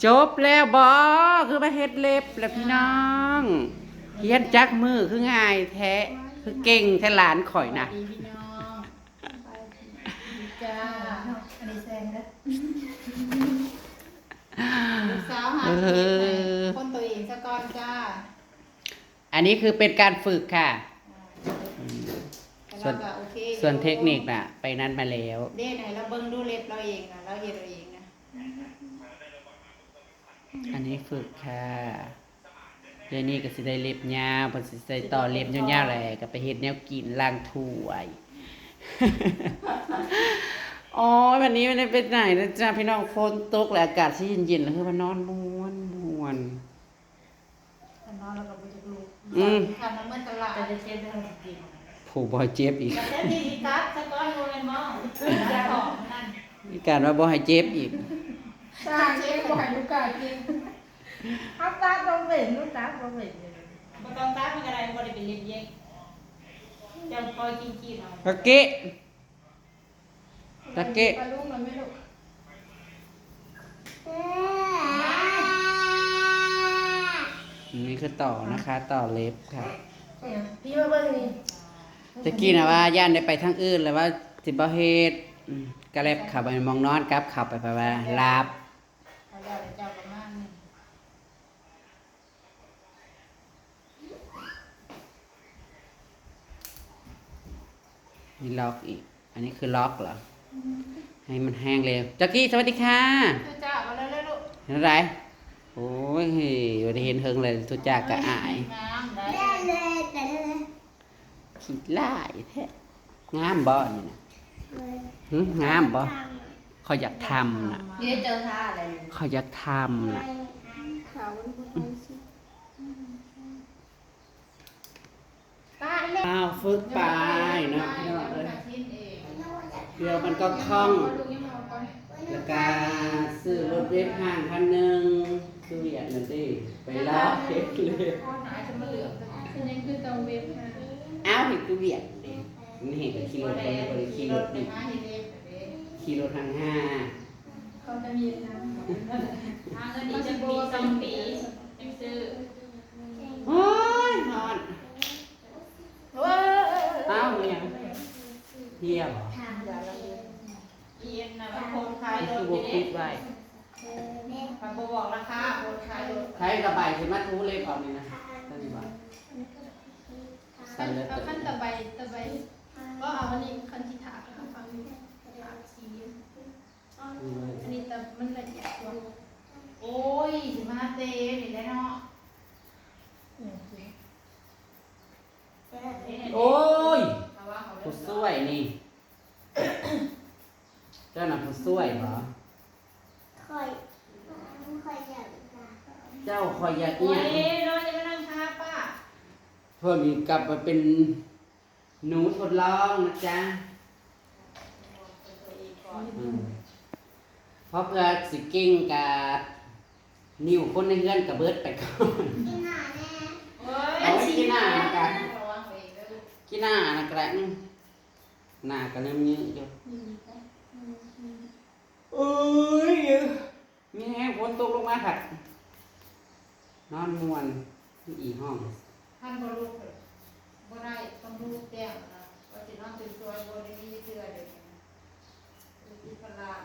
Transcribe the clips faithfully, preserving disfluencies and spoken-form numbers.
จบแล้วบ่ คือมาเฮ็ดเล็บแล้วพี่น้อง เฮียนจักมื้อคือง่ายแท้ คือเก่งแท้หลานข่อยนะ สวัสดีพี่น้อง จ้า อันนี้แซงเด้อ ลูกสาวหาเฮ็ดให้คนตัวเองซะก่อนจ้า อันนี้คือเป็นการฝึกค่ะ อ่า อืม แต่ ส่วน เราก็โอเคอยู่ ส่วนเทคนิคน่ะ ไปนั่นมาแล้ว เด้ไหนเราเบิ่งดูเล็บเราเองนะ เราเฮ็ดเอาเองนะ อันนี้ฝึกค่ะ เดี๋ยวนี้ก็สิได้เล็บยาว เพิ่นสิใส่ต่อเล็บยาวๆแหละ ก็ไปเฮ็ดแนวกินล้างถ้วย โอ๊ย วันนี้ไม่ได้ไปไหนนะจ๊ะพี่น้อง ฝนตกและอากาศที่เย็นๆ แล้วคือว่านอนม่วนม่วน คันนอนแล้วก็บ่อยากลุก อืม คันมาเมื่อตลาด แต่จะเจ็บแล้วจริง ผู้บ่ให้เจ็บอีก แต่เจ็บดีๆ ตัดซะก่อน บ่แม่นบ่ ตัดออกนั่น มีการว่าบ่ให้เจ็บอีก ตาเจ็บบ่ให้ลูกกากิน เอาตัดบ่เป็น ลูกตัดบ่เป็นเลย บ่ต้องตัดมันก็ได้ บ่ได้เป็นเล็บเย็บ เจ้าคอยกินขี้เอา ตะเกะ ตะเกะ ปลาลูกมันไม่ลูก นี่คือต่อนะคะ ต่อเล็บค่ะ เนี่ย พี่มาเบิ่งนี่ ตะกี้นะว่าย่านได้ไปทางอื่นแล้วว่าสิบ่เฮ็ด อืม ก็แลบเข้าไปหม่องนอน กลับเข้าไป ไปว่าหลับ เอาแล้วเจ้าก็มานี่ นี่ล็อกอีก อันนี้คือล็อกเหรอ ให้มันแห้งเร็ว จ๊อกกี้ สวัสดีค่ะ ตุ๊จ้า เอาเร็วๆ ลูก เห็นอะไร โอ้ย บ่ได้เห็นเฮิงเลย ตุ๊จ้าก็อาย งามได้ ขี้ร้ายแท้ งามบ่นี่นะ หึ งามบ่ ข้อยอยากทำน่ะ นี่ได้เจอท่าอะไรนี่ ข้อยอยากทำน่ะ ขาวมันบ่ค่อยสิ อ้าว ฝึกไปเนาะพี่น้องเอ้ย เดี๋ยวมันก็คล่อง แล้วก็ซื้อรถเวฟห้างคันหนึ่ง คือเวียดนั่นติ ไปลาวเฮ็ดเลย ยังคือต้องเวฟห้าง อ้าว เฮ็ดคือเวียดเด้ มันเห็นก็ขี่รถไป บ่ได้ขี่รถนี่ ขี่รถทางห้า เขาจะมีน้ำ หาเงินอีกจักปีสองปี ยังซื้อ โอ้ย ฮ้อน เออ อ้าว เนี่ย เพียบ่ อีอันน่ะมันโพสต์ขายรถอยู่เด้ มันคือบ่ปิดไว้ มันบ่บอกราคา โพสต์ขายรถ ใช้ระบายสิมาถูเล็บเอานี่นะ นั่นดีกว่า สั่นเหลือเกิน เอาขั้นตะไบ ตะไบ ก็เอาอันนี้ขั้นที่ถากเอาฟังอยู่ ถากสี อืม อันนี้แต่มันละเอียดกว่า โอ้ย สิมาเตะนี่แหละเนาะ อืม โอ้ย ผู้ช่วยนี่ เจ้าน่ะผู้ช่วยบ่ ข้อย ข้อยอยากได้ เจ้าข้อยอยาก โอ้ เนี่ย ย น้องจะมานั่งทาป้า เพิ่มอีกกลับมาเป็นหนูทดลองนะจ๊ะ อืม เพราะเพื่อสิเก่งกับนิ้วคนในเฮือนกับเบิดไปก่อน กินหน้าแน่ โอ้ย เอาไว้กินหน้านะกะ ระวังตัวเองเด้อลูก กินหน้านะกะ อืม หน้าก็เริ่มเยอะอยู่ อืม อืม อืม เอ้ย มีแฮงฝนตกลงมาผัด นอนม่วน อีห้อง ท่านบ่ลูกเพิ่น บ่ได้ ต้องลูกแจ้งนะ ว่าสินอนตื่นตัวบ่ได้มีเทื่อเดียวนี้นะ ลูกที่พลาด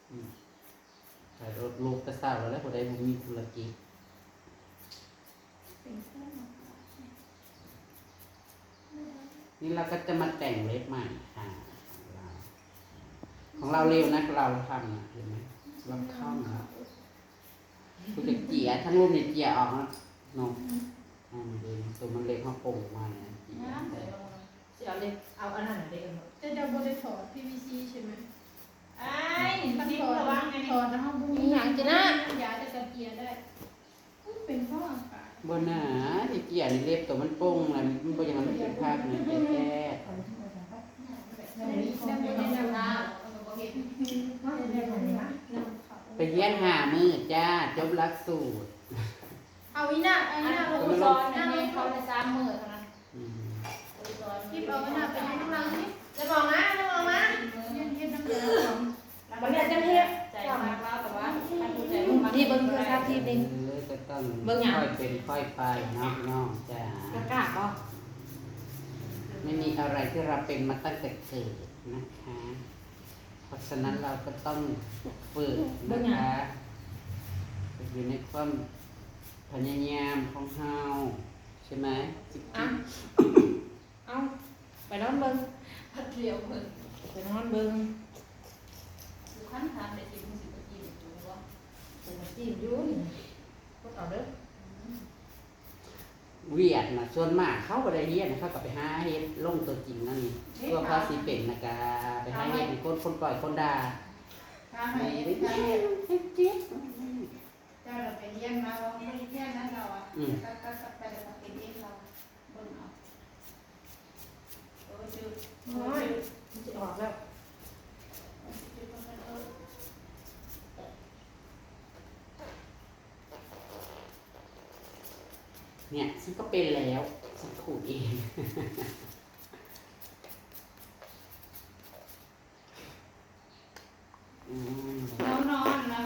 อืม แต่ลูกแต่เช้าแล้วแหละ ผู้ใดบ่มีธุรกิจ นี่เราก็จะมาแต่งเล็บใหม่ค่ะ ของเรา ของเราเร็วนะ เราทำนะ เห็นไหม เราคล่องนะ กูจะเจียทั้งรูปเนี่ยเจียออกนะ นม อ่า มันเดิน ตัวมันเล็กเขาโป่งออกมาเนี่ย เจีย งามเลย เสียเลย เอาอันนั้นเลย จะจะบ่ได้ถอด พีวีซี ใช่ไหม อ้าย มัน ซิป ถอด ระวังไง ถอดแล้วเขาบ่มี มีหยังจะนะ ยาจะกระเจียได้ มันเป็นเพราะอากาศ บ่หนา ที่เจียนี่เล็บตัวมันโป่งแล้ว มันบ่อย่างนั้นมันเป็นภาพนะ แก้แก้ ไปเรียนห้ามื้อจ้า จบหลักสูตร เอาอีน่ะ เอาอีน่ะ อันนั้น ครูสอนนะ เขาได้สามมื้อเท่านั้น อืม ครูสอน คลิปเอาอีน่ะ เป็นข้างหลังนี่ จะบอกนะ จะบอกนะ เรียนเฮ็ดน้ำเกลือของ มันเนี่ยจะเฮ็ด ใจมากแล้วแต่ว่า ถ้าผู้ใจมัน เบิ่งโทรศัพท์ทีหนึ่ง เออก็ต้อง เบิ่งหยัง ค่อยเป็นค่อยไปเนาะพี่น้องจ้า กะกะบ่ ไม่มีอะไรที่เราเป็นมาตั้งแต่เกิดนะคะ เพราะฉะนั้นเราก็ต้องฝึกนะคะ อยู่ในความพยายามของเราใช่ไหม อ่ะ เอาไปนอนเบิ่ง พัดเดียวเพิ่น ไปนอนเบิ่ง กูคันถามได้สิมึงสิไปกินกูบ่ เปิดมาจีบอยู่นี่กดเอาเด้อ เวียดนะส่วนมากเขาบ่ได้เรียนนะเขาก็ไปหาเฮ็ดลงตัวจริงนั่นนี่ตัวเขาสิเป็นนะกะไปหาเฮ็ดเป็นคนคนปล่อยคนด่า ถ้าให้ถ้าให้เจ้าเราไปเรียนมาว่าไม่ได้เรียนนั่นเราอ่ะตัดตัดตัดไปแล้วก็เป็นเองเราเบิ่งเอาเออจืด โอ้ยมันจะออกแล้ว จืดมันเออ เนี่ยฉันก็เป็นแล้วฉันขูดเองอืม เรานอนนะ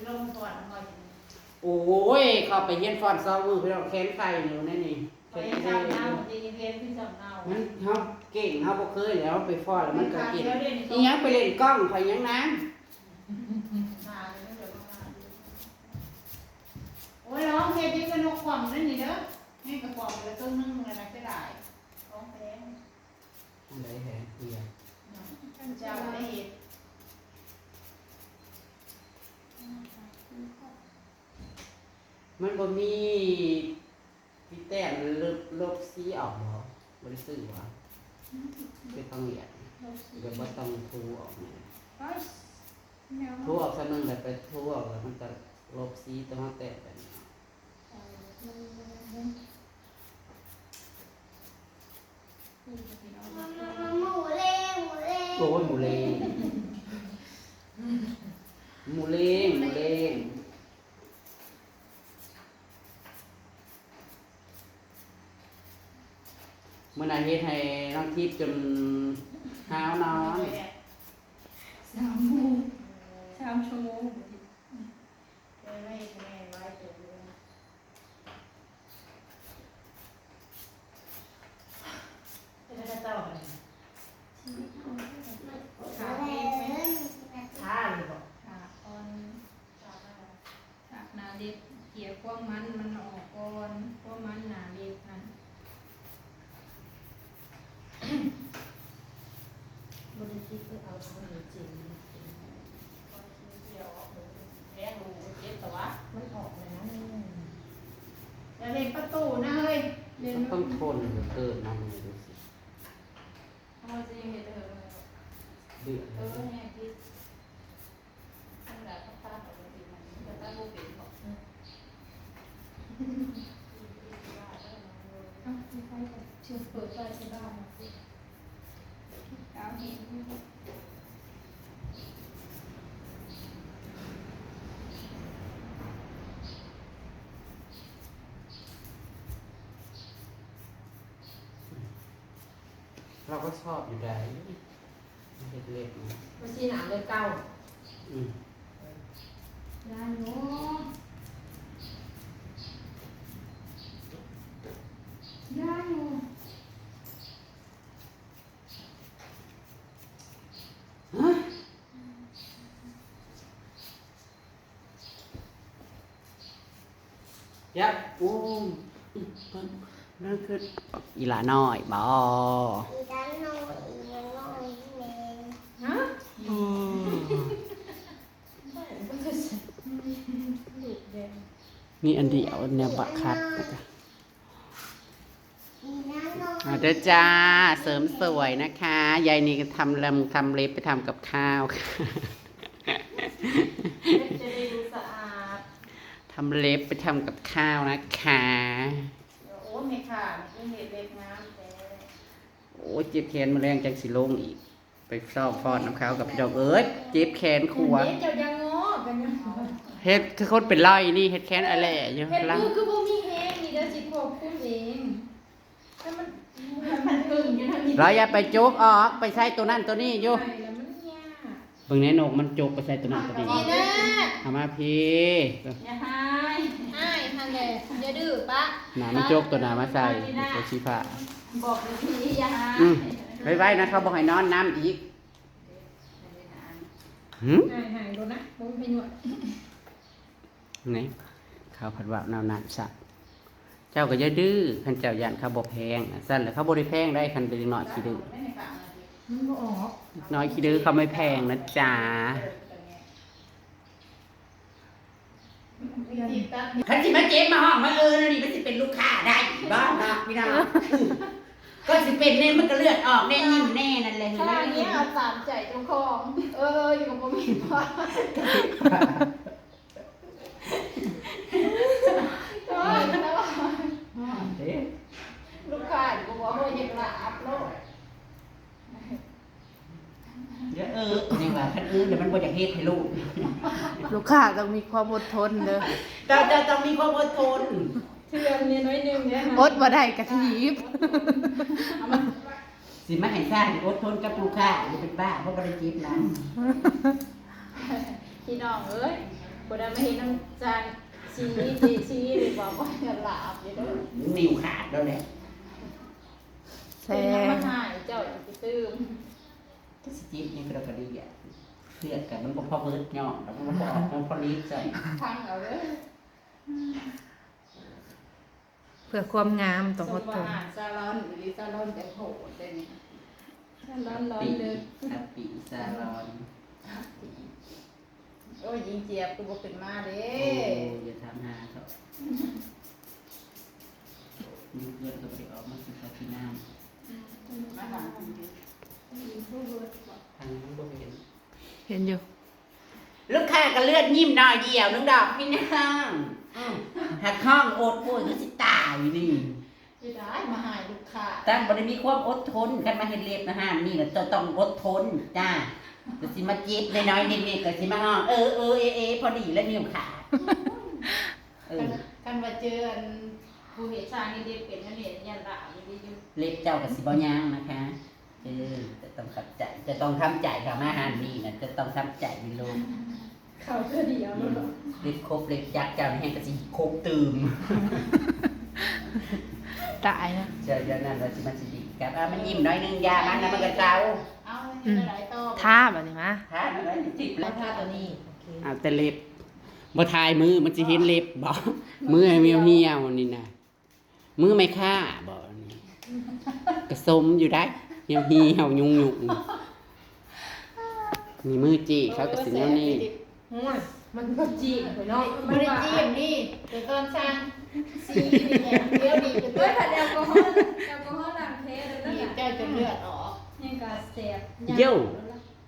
ลงก่อนหน่อย โอ้ย เข้าไปเฮียนฟ้อนสองมือพี่น้องแขนไข่อยู่นั่นนี่ ไปจำเนาดีเรียนที่จำเนา มันเขาเก่งเขาบ่เคยแล้วไปฟ้อนแล้วมันก็เก่งอีหยังไปเล่นกล้องไปหยังนะ มาเลยเดี๋ยวมาโอ้ยร้องเพลงที่สนุกความนั่นนี่เด้อนี่กระป๋องละครึ่งนึงเลยนะจะได้ร้องเพลง อันใดแหงเพีย เจ้าได้เห็น มันบ่มีพี่แต้มลบลบสีออกบ่บ่ได้ซื้อวะคือต้องเหยียดเดี๋ยวบ่ต้องถูออกนี่ถูออกซะนึงแล้วไปถูออกแล้วมันจะลบสีตัวเฮาแต้มไปนี่เนาะ หมูเล่หมูเล่ โอ้ยหมูเล่หมูเล่หมูเล่ มื้อนั้นเฮ็ดให้น้องทิพย์จนห้าวนอน สามโมงสามชั่วโมง ไม่ไม่ไม่ไว้เดี๋ยวดูนะเป็นอะไรเจ้าเนี่ย หมูเล่ ช้าเลยบอก ค่ะออน จากหนาเล็บเกลี่ยความมันมันออกก่อนความมันหนาเล็บนั่น บริษัทก็เอาทางหนูจริง ตอนคิวเดียวออกหนูแพ้หนูเจ็บแต่ว่า มันออกแล้ว อย่าเล่นประตูนะเฮ้ยเล่น ต้องทนเหลือเกินนะมึงดูสิ เขาจะยังเห็นเลย เดือด เออเนี่ยคิด มันแบบต้องตั้งปกติมันจะตั้งรูปเป็นของ เอ้าไม่ใช่ค่ะเชิญเปิดไฟที่บ้านมาสิ เอาเห็น เราก็ชอบอยู่ได้เฮ็ดเล็บนะ มาชีหนาเลยเก้า อืม ได้เนาะได้เนาะ ยับอู้นั่นคืออีหลาน้อยบ่ อีด้านนอกอีด้านนอกนี่เอง ฮะ อืม ลูกแดง มีอันเดียวเนี่ยบักคัด อีด้านนอก มาเด้อจ้า เสริมสวยนะคะ ยายนี่ก็ทำลำทำเล็บไปทำกับข้าวค่ะ จะได้ดูสะอาด ทำเล็บไปทำกับข้าวนะคะ โอ้ไม่ค่ะไม่เห็นเล็บงามแต่ โอ้ยเจ็บแขนมาแรงจังสิลงอีก ไปซ้อมฟ้อนน้ำเขากับพี่ดอกเอ้ยเจ็บแขนขวา เห็นเจ้ายังงอกันยัง เฮ็ดคือคนเป็นร้อยนี่เฮ็ดแขนอะไรอยู่ เห็น ลัง มือคือบ่มีแฮงนี่เด้อสิควบคุมเองถ้ามันมันตึงอยู่นะมี เราอย่าไปจุกออกไปใช้ตัวนั่นตัวนี้อยู่ ไปแล้วมันยาก เบิ่งแน่นกมันจกไปใส่ตัวนั้นตัวนี้ จีน่า เอามาพี่ อย่าหาย อ้ายหั้นแหละ อย่าดื้อปะ หนามันจกตัวหนามาใส่ ตัวสีฟ้า บอกเลยพี่อย่าหาย อืม ไวๆนะ เขาบอกให้นอนน้ำอีก หืม หายหายโดนนะ บ่มีประโยชน์ นี่ เขาผัดว่าแนวนั้นซะ เจ้าก็อย่าดื้อ คันเจ้าย่านเขาบ่แพง สั่นแหละ เขาบ่ได้แพงได้ คันเด็กน้อยขี้ดื้อ มันบ่ออก น้อยขี้ดื้อเขาไม่แพงนะจ๊ะ คันสิมาเจ็บมาฮ้องมาเอิ้นอันนี้มันสิเป็นลูกค้าได้บ่เนาะพี่น้อง ก็สิเป็นแน่มันก็เลือดออกแน่ ยิ้มแน่นั่นแหละ ถ้าอย่างนี้เอาตามใจเจ้าของ เออ อยู่กับบ่มีพ่อ เด้ ลูกค้าอยู่กับบ่มี เฮ็ดละอัพโหลด เดี๋ยว เออ ยังว่าคันอื่นเดี๋ยวมันบ่อยากเฮ็ดให้ลูก ลูกค้าต้องมีความอดทนเด้อ เจ้า เจ้าต้องมีความอดทน เทื่อนเนี่ยน้อยหนึ่งเนี่ยนะ อดบ่ได้กะถีบ สิมาให้ซ่านี่อดทนกับลูกค้า อย่าเป็นบ้า เพราะบ่ได้เจ็บนะ พี่น้องเอ้ย บ่ได้มาเห็นน้ำจานสีเจสีหรือบอกว่าจะหลาบอยู่เด้อ นิ้วขาดแล้วแหละ แซ่ เป็นน้ำมาหายเจ้าจะไปตื่ม ก็สิเจ็บนี่ก็กระดีอ่ะ เลือดกันมันบ่พอเบิดย่อง แล้วมันบ่ออก มันพอลิดใส่ พังเอาเด้อ เพื่อความงามต้องอดทน สมว่าอ่านซาลอน อีซาลอนจะโหดเลยนี่ ซาลอนร้อนเลย อัปปีซาลอน โอ้ย ยิงเจี๊ยบกูบ่ขึ้นมาเด้ โอ้ย อย่าถามหาเถาะ อยู่เพื่อนก็บ่ได้ออกมากินข้าวกินน้ำ มาหา ทางนั้นบ่เห็น เห็นอยู่ ลูกค้าก็เลือดยิ้มหน่อยเดียวนึงดอกพี่น้อง อืม หักห้องโอดโอยก็สิตายนี่ จะได้มาหายลูกค้า ตั้งบ่ได้มีความอดทน คันมาเฮ็ดเล็บนะฮะ นี่ก็จะต้องอดทนจ้า ก็สิมาเจ็บน้อยๆนิดๆก็สิมาฮ้อง เออ เออ เอ เอ พอดีแล้วนิ้วขาด เออ คัน คันว่าเจออันผู้เฮ็ดช่างนี่เด็ดเป็นนั่นเนี่ย ยันละอยู่ดีอยู่ เล็บเจ้าก็สิบ่ยาวนะคะ เออ จะต้องขัดใจ จะต้องทำใจค่ะ มาหานี่นะ จะต้องทำใจนี่ลูก เขาเทื่อเดียวแล้วเนาะ เล็บครบเล็บยักษ์เจ้านี่แฮงก็สิครบตื่ม ตายนะ เจ้าเดี๋ยวนั้นว่าสิมันสิดีครับ อ่ะ มันยิ้มหน่อยนึง ยามันนะ มันก็เซา เอา อืม อะไรต่อ ทาบัดนี้มา ทามันไว้จิบแล้ว ทาตัวนี้ โอเค เอาแต่เล็บ บ่ทายมือ มันสิเห็นเล็บบ่ มือให้เหี่ยวๆนี่นะ มือแม่ค้าบ่ กระสมอยู่ได้ เหี่ยวๆ ยุ่งๆ นี่มือจีเขาก็สิแนวนี้ โอ้ย มันก็จีบไปเนาะ บ่ได้จีบนี่ แต่ตอนสร้างสีนี่แหละ เดี๋ยวนี้เป็น เฮ้ย ผัดแอลกอฮอล์ แอลกอฮอล์ล้างแผลเลยนะ นี่เจ้าจนเลือดออก ยังกะแสบ เย้า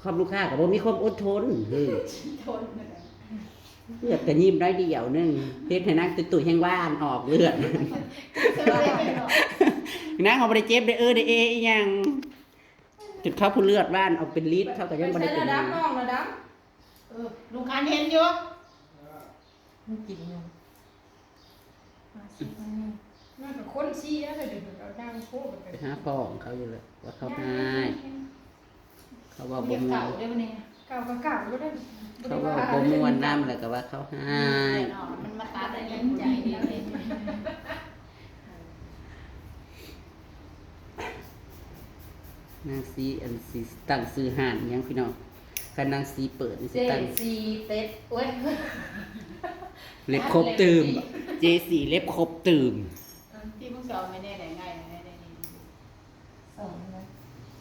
คำลูกค้าก็บ่มีความอดทน เฮ้ย ทนเลย เลือดก็ยิ้มได้เดียวหนึ่ง เฮ็ดให้นางตุ้ยๆแฮงว่านออกเลือด สบายเลยเนาะ นางเขาบ่ได้เจ็บได้เออได้เออีหยัง จุดเขาผู้เลือดว่านออกเป็นลิตร เขาก็ยังบ่ได้เป็นหยัง น้องระดับ เออ ลุงการเห็นอยู่ มันกินอยู่ มาสิ มันก็คนเสียเลย เดี๋ยวเอาดังโคตรไป ไปหาพ่อของเขาอยู่เลย ว่าเขาหาย เขาว่าบ่ม่วน เก่าเด้อเนี่ย เก่าก็เก่าก็ได้ เขาว่าบ่ม่วนนำ แล้วก็ว่าเขาหาย เนาะ มันมาตัดอันนี้ใจเดียวเลย นางสีอันสิตั้งชื่อห้านหยังพี่น้อง คันนางสีเปิดนี่สิ เจ ตั้ง สีเต็ด โอ้ย เล็บครบตื่ม เจสีเล็บครบตื่ม ที่มึงสอนไม่แน่ไหนไงไม่ได้นี่ สองนะ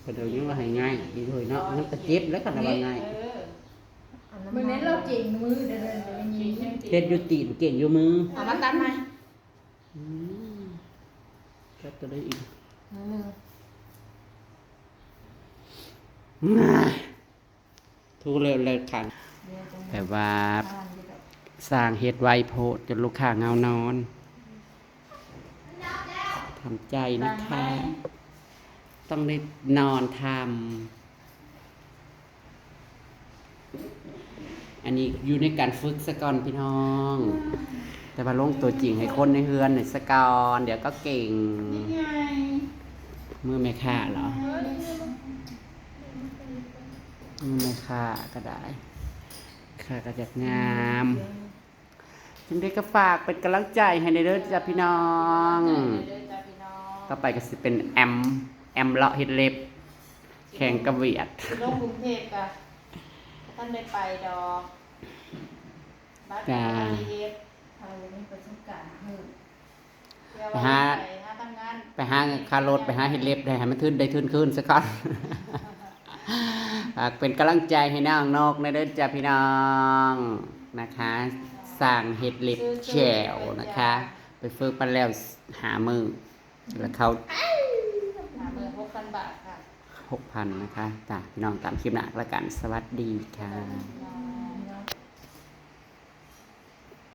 เพิ่นเอายังว่าให้ง่ายอีกเลยเนาะ มันก็เจ็บแล้วคันว่าง่าย เออ อันนั้น มื้อนั้นเราเก่งมือเด้อ เดี๋ยวนี้ เฮ็ดอยู่ตีนเก่งอยู่มือ เอามาตัดใหม่ อืม ตัดตัวได้อีก อันหนึ่ง ทุกเร็วเลยค่ะ แบบว่าสร้างเฮ็ดไวโพดจนลูกค้าเหงานอน ทำใจนะคะ ต้องได้นอนทำ อันนี้อยู่ในการฝึกซะก่อนพี่น้อง แต่ว่าลงตัวจริงให้คนในเฮือนหน่อยซะก่อน เดี๋ยวก็เก่ง นี่ไง มือแม่ค้าเหรอ เออ แม่ค้าก็ได้ ค่ะก็อยากงาม จังได้ก็ฝากเป็นกำลังใจให้ในเด้อจ้าพี่น้อง เด้อจ้าพี่น้อง ต่อไปก็สิเป็นแอม แอมเลาะเฮ็ดเล็บ แข่งกับเวียด สิลงกรุงเทพฯกะท่านได้ไปดอกบัตร จ้า บ่ได้เฮ็ด เขามีประสบการณ์เพิ่ม เที่ยว ไปหา ไปหาทำงาน ไปหาค่ารถไปหาเฮ็ดเล็บได้ให้มันทุนได้ทุนคืนซะก่อน ฝากเป็นกำลังใจให้น้องนกในเด้อจ้าพี่น้องนะคะ สร้างเฮ็ดเล็บแจ๋วนะคะ ไปฝึกมาแล้วห้ามื้อแล้วเขา หาเบอร์หกพันบาทค่ะ หกพันนะคะจ้าพี่น้องตามคลิปหน้าละกัน สวัสดีค่ะ พี่น้อง